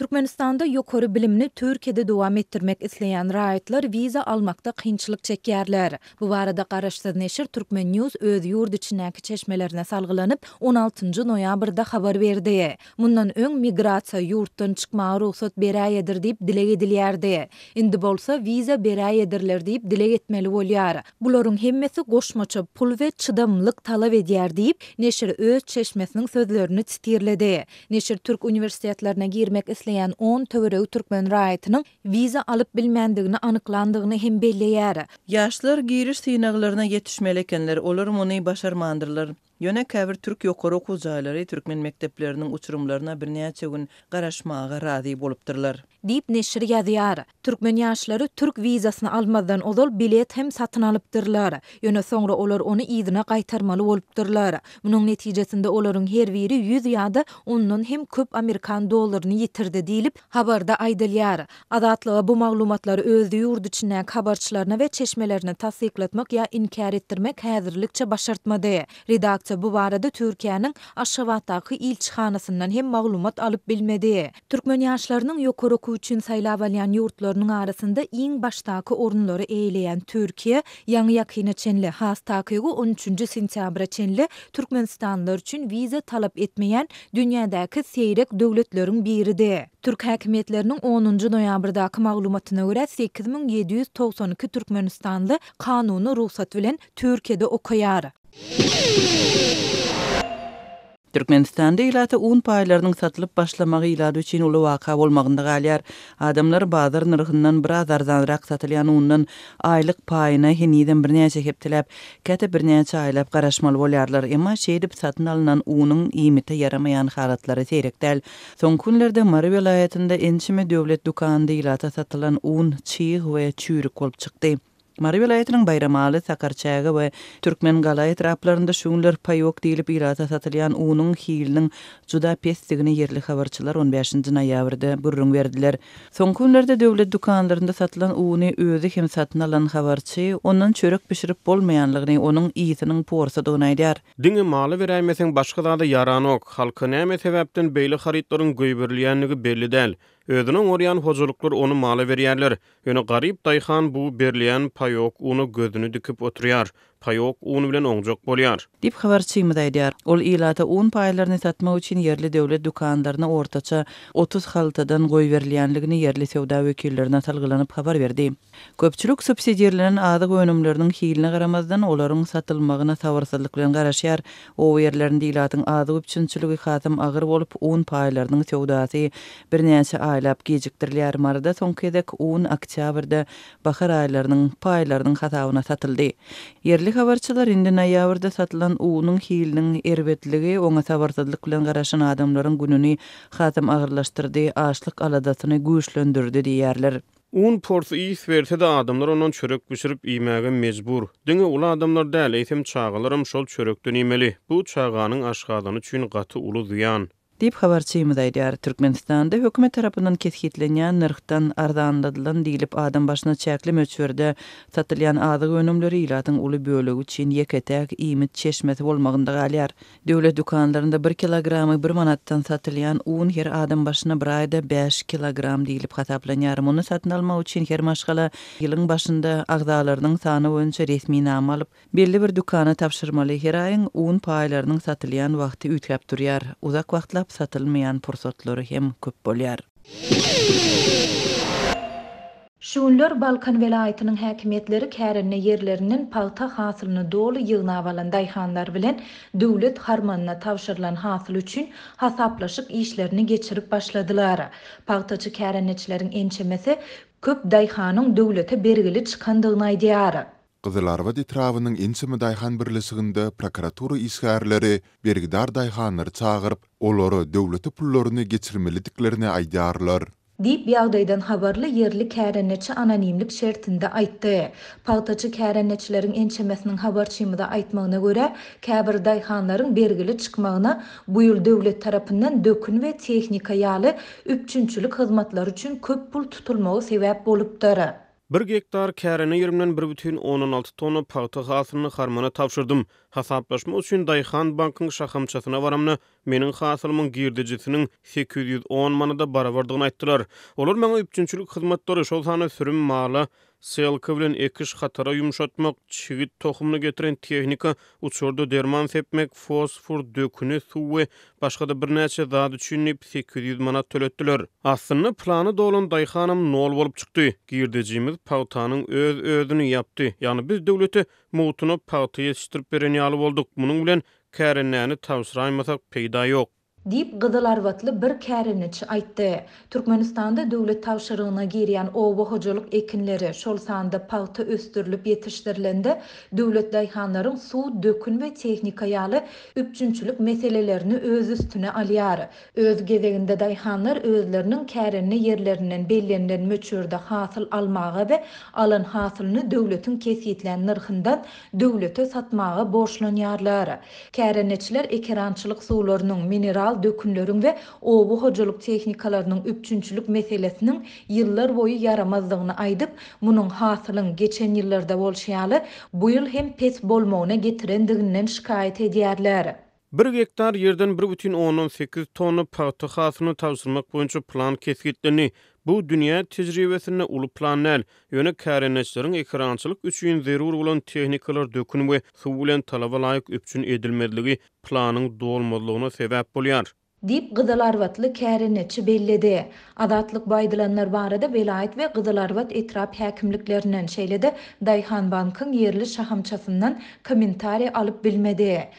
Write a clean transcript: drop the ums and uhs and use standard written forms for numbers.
Türkmenistanda ýokary bilimini Türkiýede dowam etdirmek isleýän raýatlar wiza almakda kynçylyk çekýärler. Bu barada garaşsyz neşir Turkmen. News öz ýurt içindäki çeşmelerine salgylanyp, on altynjy noýabrda habar berdi. Mundan öň migrasiýa ýurtdan çykmaga rugsat beräýedir diýip dileg edilýärdi. Indi bolsa wiza beräýedirler diýip dileg etmeli bolýar. Bularyň hemmesi goşmaça pul we çydamlylyk talap edýär diýip, neşir öz çeşmesiniň sözlerini sitirledi. Neşir türk uniwersitetlerine girmek isleýän on töweregi türkmen raýatynyň wiza alyp bilmändigini anyklandygyny hem belleýär. Ýaşlar giriş synaglaryna ýetişmeli ekenler, olar muny başarmandyrlar. Ýöne käbir türk ýokary okuw jaýlary türkmen mekdepleriniň uçurymlaryna birnäçe gün garaşmaga razy bolupdyrlar. Diýip, neşir ýazýar. Türkmen ýaşlary türk wizasyny almazdan ozal bilet hem satyn alypdyrlar. Ýöne soňra olar ony yzyna gaýtarmaly bolupdyrlar. Munuň netijesinde olaryň her biri 100 ýa-da ondan hem köp amerikan dollaryny ýitirdi diýlip, habarda aýdylýar. Azatlyga bu maglumatlary öz ýurt içindäki habarçylaryna we çeşmelerine tassyklatmak ýa inkär etdirmek häzirlikçe başartmady. Redaksiýa bu barada Türkiýäniň Aşgabatdaky ilçihanasyndan hem maglumat alyp bilmedi. Türkmen ýaşlarynyň ýokary okuw üçin saýlap alýan ýurtlarynyň arasynda iň başdaky orunlary eýeleýän Türkiýe, ýaňy-ýakyna çenli, has takygy on üçünji sentýabra çenli türkmenistanlylar üçin wiza talap etmeýän dünýädäki seýrek döwletleriň biridi. Türk häkimiýetleriniň onunjy noýabrdaky maglumatyna görä, 8792 türkmenistanly kanuny rugsat bilen Türkiýede okaýar. Türkmenistanda ilata un paýlarynyň satylyp başlamagy ilat üçin uly waka bolmagynda galýar. Adamlar bazar nyrhyndan biraz arzanrak satylýan undan aýlyk paýyna henizem birnäçe hepdeläp, käte birnäçe aýlap garaşmaly bolýarlar. Emma şeýdip satyn alnan unuň iýmite ýaramaýan halatlary seýrek däl. Soňky günlerde Mary welaýatynda ençeme döwlet dükanynda ilata satylan un çyg we çüýrük bolup çykdy. Mary welaýatynyň Baýramaly, Sakarçäge we Türkmengala etraplarynda şu günler paýok diýlip ilata satylýan unuň hiliniň juda pesdigini ýerli habarçylar on bäşinji noýabrda gürrüň berdiler. Soňky günlerde döwlet dükanlarynda satylan uny özi hem satyn alan habarçy ondan çörek bişirip bolmaýanlygyny, onuň ysynyň porsudygyny aýdýar. Diňe maly beräýmeseň başga zada ýaranok. Halka näme sebäpden beýle harytlaryň goýberilýändigi belli däl. Özüni oňarýan hojalyklar ony mala berýärler. Ýöne garyp daýhan bu berilýän paýok una gözüni dikip oturýar. Paýok un bilen oňjak bolýar. Diýip, habarçymyz aýdýar. Ol ilata un paýlaryny satmak üçin ýerli döwlet dükanlaryna ortaça 30 haltadan goýberilýänligini ýerli söwda wekillerine salgylanyp habar berdi. Köpçülik subsidirlenen azyk önümleriniň hiline garamazdan, olaryň satylmagyna sabyrsyzlyk bilen garaşýar. Oba ýerlerinde ilatyň azyk üpjünçiligi hasam agyr bolup, un paýlarynyň söwdasy birnäçe aýlap gijikdirilýär. Maryda soňky gezek un oktýabrda, bahar aýlarynyň paýlarynyň hasabyna satyldy. Ýerli habarçylar indi noýabrda satylan unuň hiliniň erbetligi oňa sabyrsyzlyk bilen garaşan adamlaryň gününi hasam agyrlaşdyrdy, açlyk aladasyny güýçlendirdi diýýärler. Un porsy ys berse-de, adamlar ondan çörek bişirip iýmäge mejbur. Diňe uly adamlar däl, eýsem çagalaram şol çörekden iýmeli. Bu çaganyň aşgazany üçin gaty uly zyýan. Diýip, habarçymyz aýdýar. Türkmenistanda hökümet tarapyndan kesgitlenýän nyrhdan arzanladylan diýlip adam başyna çäkli möçberde satylýan azyk önümleri ilatyň uly bölegi üçin ýeke-täk iýmit çeşmesi bolmagynda galýar. Döwlet dükanlarynda bir kilogramy bir manatdan satylýan un her adam başyna bir aýda bäş kilogram diýlip hasaplanýar. Muny satyn almak üçin her maşgala ýylyň başynda agzalarynyň sany boýunça resminama alyp, belli bir dükana tabşyrmaly. Her aýyň un paýlarynyň satylýan wagty üýtgäp durýar. Uzak wagtlap satylmaýan pursatlary hem köp bolýar. Şu günler Balkan welaýatynyň häkimiýetleri kärende ýerlerinden pagta hasylyny doly ýygnap alan daýhanlar bilen döwlet harmanyna tabşyrylan hasyl üçin hasaplaşyk işlerini geçirip başladylar. Pagtaçy kärendeçileriň ençemesi köp daýhanyň döwlete bergili çykandygyny aýdýar. Gyzylarbat etrabynyň ençeme daýhan birleşiginde prokuratura işgärleri bergidar daýhanlary çagyryp, olara döwlete pullaryny geçirmelidiklerini aýdýarlar. Diýip, ýagdaýdan habarly ýerli kärendeçi anonimlik şertinde aýtdy. Pagtaçy kärendeçileriň ençemesiniň habarçymyza aýtmagyna görä, käbir daýhanlaryň bergili çykmagyna bu ýyl döwlet tarapyndan dökün we tehnika ýaly üpjünçilik hyzmatlary üçin köp pul tutulmagy sebäp bolupdyr. Bir gektar kärende ýerimden 1,6 tonna pagta hasylyny harmana tabşyrdym. Hasaplaşmak üçin Daýhan bankyň şahamçasyna baramda, meniň hasylymyň girdejisiniň 810 manada barabardygyny aýtdylar. Olar maňa üpjünçilik hyzmatlary, şol sanda sürüm mala selka bilen ekiş hatara ýumşatmak, çigit tohumyny getiren tehnika, uçarda derman sepmek, fosfor döküni, suw we başga-da birnäçe zat üçin diýip, 800 manat töletdiler. Aslynda plany dolan daýhanam nol bolup çykdy. Girdejimiz pagtanyň öz-özüni ýapdy. Ýagny biz döwlete mugtuna pagta ýetişdirip beren ýaly bolduk. Munuň bilen kärendäni tabşyraýmasak peýda ýok. Diýip, gyzylarbatly bir kärendeçi aýtdy. Türkmenistanda döwlet tabşyrygyna girýän oba hojalyk ekinleri, şol sanda pagta ösdürilip ýetişdirilende, döwlet daýhanlaryň suw, dökün we tehnika ýaly üpjünçilik meselelerini öz üstüne alýar. Öz gezeginde daýhanlar özleriniň kärende ýerlerinden bellenilen möçberde hasyl almaga we alan hasylyny döwletiň kesgitlän nyrhyndan döwlete satmaga borçlanýarlar. Kärendeçiler ekerançylyk suwlarynyň, mineral dökünleriň we oba hojalyk tehnikalarynyň üpjünçilik meselesiniň ýyllar boýy ýaramazdygyny aýdyp, munuň hasylyň, geçen ýyllarda bolşy ýaly, bu ýyl hem pes bolmagyna getirendiginden şikaýat edýärler. Bir gektar ýerden 1,8 tonna pagta hasylyny tabşyrmak boýunça plan kesgitlendi. Bu dünýä tejribesinde uly plan däl, ýöne kärendeçileriň ekerançylyk üçin zerur bolan tehnikalar dökün we suw bilen talaba laýyk üpjün edilmezligi planyň dolmazlygyna sebäp bolýar. Diýip, gyzylarbatly kärendeçi belledi. Azatlyk bu aýdylanlar barada welaýat we Gyzylarbat etrap häkimliklerinden, şeýle-de Daýhanbankyň ýerli şahamçasyndan kommentariý alyp bilmedi.